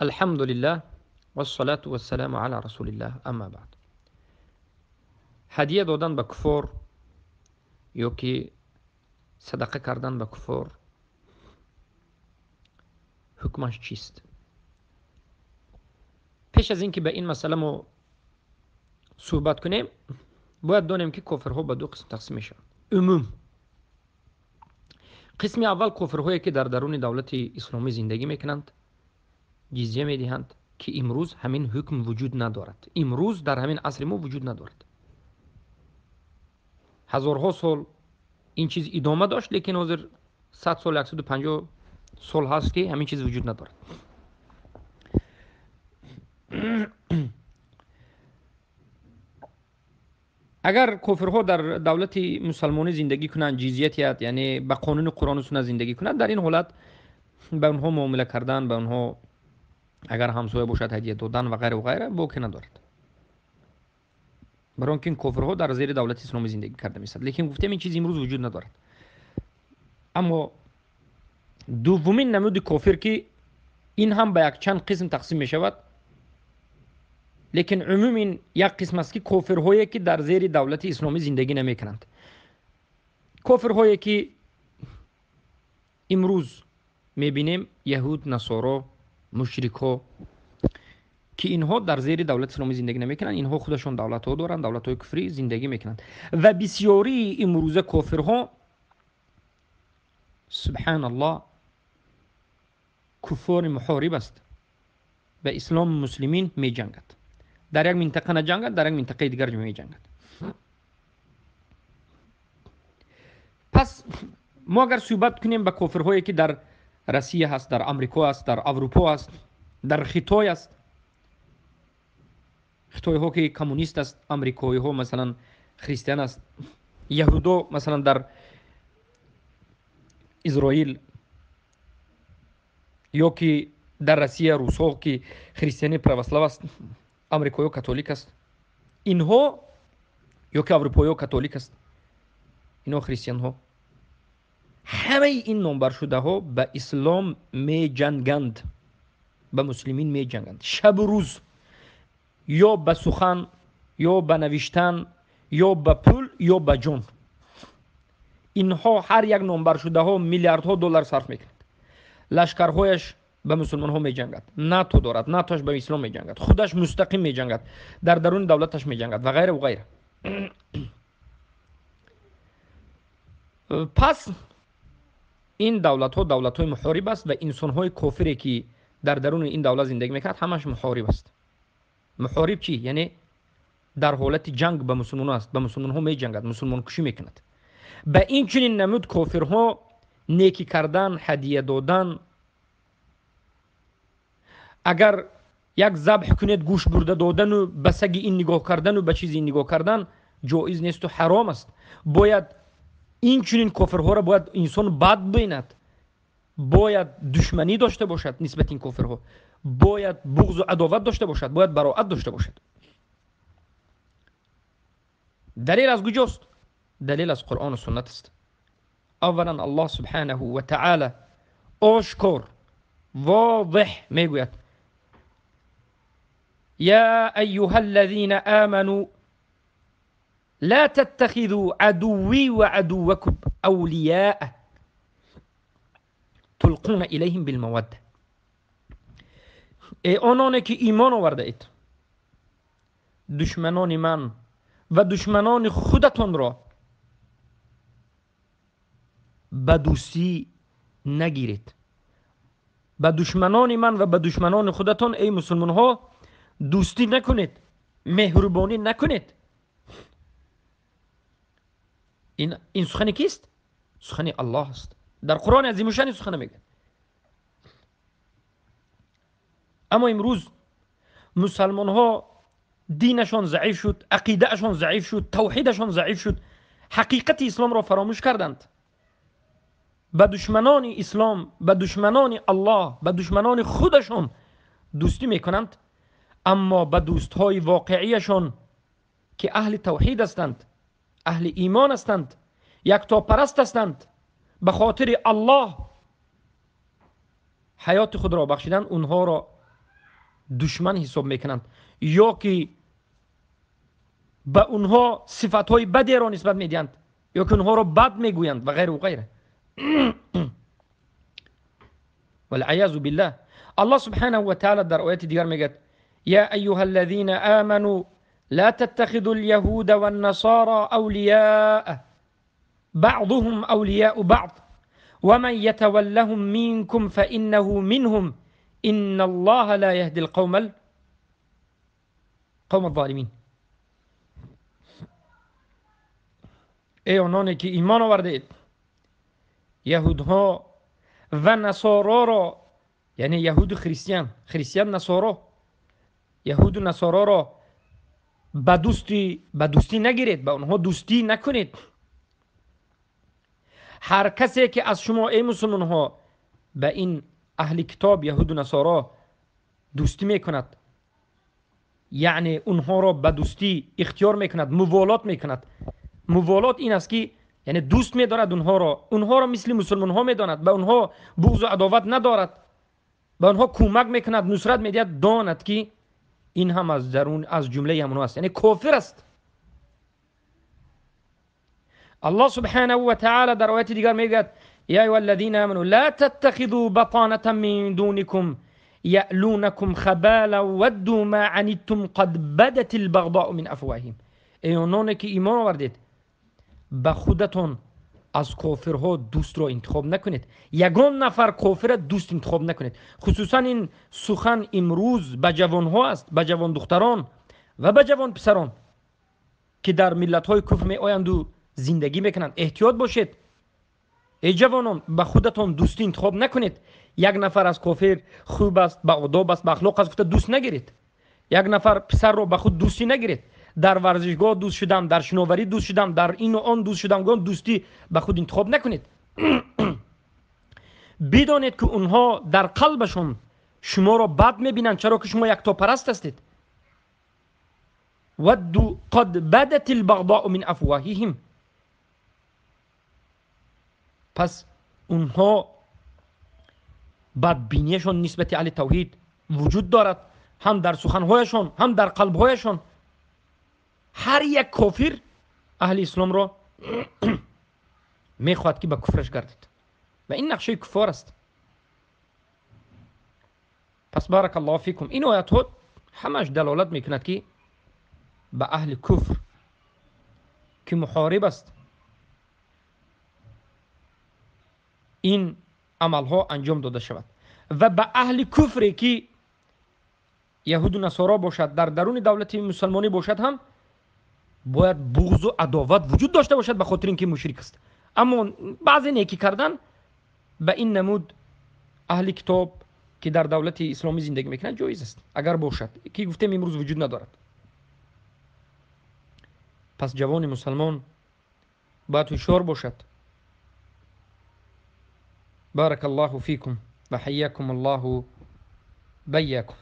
Алҳамдулиллаҳ вассалату вассаламу ала расулиллаҳ, амма баъд. Ҳадия додан ба куфор ё ки садақа кардан ба куфор ҳукмаш чист? Пеш аз ин ки ба ин масъала мо суҳбат кунем, бояд донем, ки кофирҳо ба ду қисм тақсим мешаванд. Умум қисми аввал кофирҳое, ки дар даруни давлати исломӣ зиндагӣ мекунанд, ҷизя медиҳанд, ки имрӯз ҳамин ҳукм вуҷуд надорад. Имрӯз дар ҳамин асри мо вуҷуд надорад. Ҳазорҳо сол ин чиз идома дошт, лекин ҳозир 100 сол, 150 сол ҳаст, ки ҳамин чиз вуҷуд надорад. Агар кофирҳо дар давлати мусалмонӣ зиндагӣ кунанд, ҷизия диҳад, яъне ба қонуни Қуръону суннат зиндагӣ кунанд, дар ин ҳолат ба онҳо муомила кардан, ба онҳо агар ҳамсоя бошад ҳадия додан ва ғайра ва ғайра боке надорад, барои он ки ин кофирҳо дар зери давлати исломӣ зиндагӣ карда месад. Лекин гуфтем, ин чиз имрӯз вуҷуд надорад. Аммо дуввумин намуди кофир, ки ин ҳам ба якчанд қисм тақсим мешавад, лекин умум ин як қисм аст, ки кофирҳое, ки дар зери давлати исломӣ зиндагӣ намекунанд, кофирҳое, ки имрӯз мебинем, яҳуд, насоро, мушрикҳо, ки инҳо дар зери давлати исломӣ зиндагӣ намекунанд. Инҳо худашон давлатҳо доранд, давлатҳои куфрӣ зиндагӣ мекунанд. Ва бисёрии имрӯза кофирҳо, субҳаналлоҳ, куффори муҳориб аст, ба ислому муслимин меҷангад. Дар як минтақа наҷангад, дар як минтақаи дигар меҷангад. Пас мо агар суҳбат кунем ба кофирҳое, ки дар Россия ҳаст, дар Амрико аст, дар Аврупо аст, дар Хитой аст, хитойҳо ки коммунист аст, амрикоиҳо масалан христиан аст, яҳудо масалан дар Изроил ё ки дар Россия русҳо, ки христиани православ аст, амрикоиҳо католик аст, инҳо ё ки аврупоиҳо католик аст, инҳо христианҳо, ҳамаи ин номбаршудаҳо ба ислом меҷанганд, ба муслимин меҷанганд шабу рӯз, ё ба сухан, ё ба навиштан, ё ба пул, ё ба ҷон. Инҳо ҳар як номбаршудаҳо миллиардҳо доллар сарф мекунанд, лашкарҳояш ба мусулмонҳо меҷангад, НАТО дорад, НАТОш ба ислом меҷангад, худаш мустақим меҷангад, дар даруни давлаташ меҷангад ва ғайра ва ғайра. Пас ин давлатҳо давлатҳои муҳориб аст ва инсонҳои кофире, ки дар даруни ин давлат зиндагӣ мекунад, ҳамаш муҳориб аст. Муҳориб чӣ? Яъне дар ҳолати ҷанг ба мусулмонҳо аст, ба мусулмонҳо меҷангад, мусулмонкушӣ мекунад. Ба ин чунин намуд кофирҳо некӣ кардан, ҳадия додан, агар як забҳ кунед, гӯш бурда додану ба саги ин нигоҳ кардану ба чизи ин нигоҳ кардан ҷоиз несту ҳаром аст. Бояд ин чунин кофирҳоро бояд инсон бад бинад, бояд душманӣ дошта бошад нисбати ин кофирҳо, бояд буғзу адоват дошта бошад, бояд бароат дошта бошад. Далел аз куҷост? Далел аз Қуръону суннат аст. Аввалан, Аллоҳ субҳанаҳу ва таъала ошкор, возеҳ мегӯяд: يا أيها الذين آمنوا لا تتخذوا عدوي وعدوكم أولياء تلقون إليهم بالمودة. Эй ононе, ки имон овардаед, душманони ман ва душманони худатонро ба дӯстӣ нагиред. Ба душманони ман ва ба душманони худатон, эй мусулмонҳо, дӯстӣ накунед, меҳрубонӣ накунед. Ин сухани кист? Сухани Аллоҳ аст. Дар Қуръони азимушшан ин сухана мегӯяд. Аммо имрӯз мусалмонҳо динашон заиф шуд, ақидаашон заиф шуд, тавҳидашон заиф шуд, ҳақиқати исломро фаромӯш карданд. Ба душманони ислом, ба душманони Аллоҳ, ба душманони худашон дӯстӣ мекунанд, аммо ба дӯстҳои воқеияшон, ки аҳли тавҳид ҳастанд, аҳли имон ҳастанд, яктопараст ҳастанд, ба хотири Аллоҳ ҳаёти худро бахшидан, онҳоро душман ҳисоб мекунанд ё ки ба онҳо сифатҳои бадеро нисбат медиҳанд ё ки онҳоро бад мегӯянд ва ғайру ғайра. والعیاذ بالله. الله سبحانه وتعالى در آیت دیگر میگه یا ایها الذین آمنوا لا تتخذوا اليهود والنصارى أولياء بعضهم أولياء بعض ومن يتولهم منكم فإنه منهم إن الله لا يهدي القوم الظالمين. ای آنانی که ایمان آورده اید، یهودها و نصارا را، یعنی یهود و خریستیان، خریستیان نصارا، یهود و نصارا را به دوستی نگیرید، به آنها دوستی نکنید. هر کسی که از شما ای مسلمان ها به این اهل کتاب یهود و نصارا دوستی میکند، یعنی اونها را به دوستی اختیار میکند، موالات میکند. موالات این است که یعنی دوست میدارد اونها را، اونها را مثل مسلمان ها میداند، به اونها بغض و عداوت ندارد، به اونها کمک میکند، نصرت میدهد، داند که این هم از درون از جمله همونها است، یعنی کافر است. الله سبحانه و تعالی در آیت دیگر میگوید یا ایها الذین آمنوا لا تتخذوا بطانة من دونکم یألونکم خبالا ودوا ما عنتم قد بدت البغضاء من افواههم. ای آنانی که ایمان آوردید، به خودتان از کافرها دوست را انتخاب نکنید. یگان نفر کافر دوست انتخاب نکنید. خصوصا این سخن امروز به جوانها است، به جوان دختران و به جوان پسران که در ملت‌های کفر می آیند و زندگی میکنند. احتیاط باشید ای جوانان، به خودتان دوستی انتخاب نکنید. یک نفر از کافر خوب است، به آداب است، به اخلاق است، دوست نگیرید. یک نفر پسر را به خود دوستی نگیرید. در ورزشگاه دوست شدم، در شناوری دوست شدم، در این و آن دوست شدم، گون دوستی به خود انتخاب نکنید. بدانید که اونها در قلبشون شما را بد میبینند، چرا که شما یکتاپرست هستید. ودوا قد بدت البغضاء من افواههم. پس اونها بدبینیشون نسبت اهل توحید وجود دارد، هم در سخنهایشون هم در قلبهایشون. هر یک کافر اهل اسلام را میخواد که به کفرش گردید و این نقشه کفار است. پس بارک الله فیکم، این آیات ها همش دلالت میکند که به اهل کفر که محارب است این عملها انجام داده شود و به اهل کفری که یهود و نصارا باشد، در درون دولت مسلمانی باشد، هم باید بغض و عداوت وجود داشته باشد، به خاطر اینکه مشرک است. اما بعضی نیکی کردن به این نمود اهل کتاب که در دولت اسلامی زندگی میکنند جایز است اگر باشد، که گفتیم امروز وجود ندارد. پس جوان مسلمان باید هوشیار باشد. بارک الله فیکم و حیاکم الله بیاکم.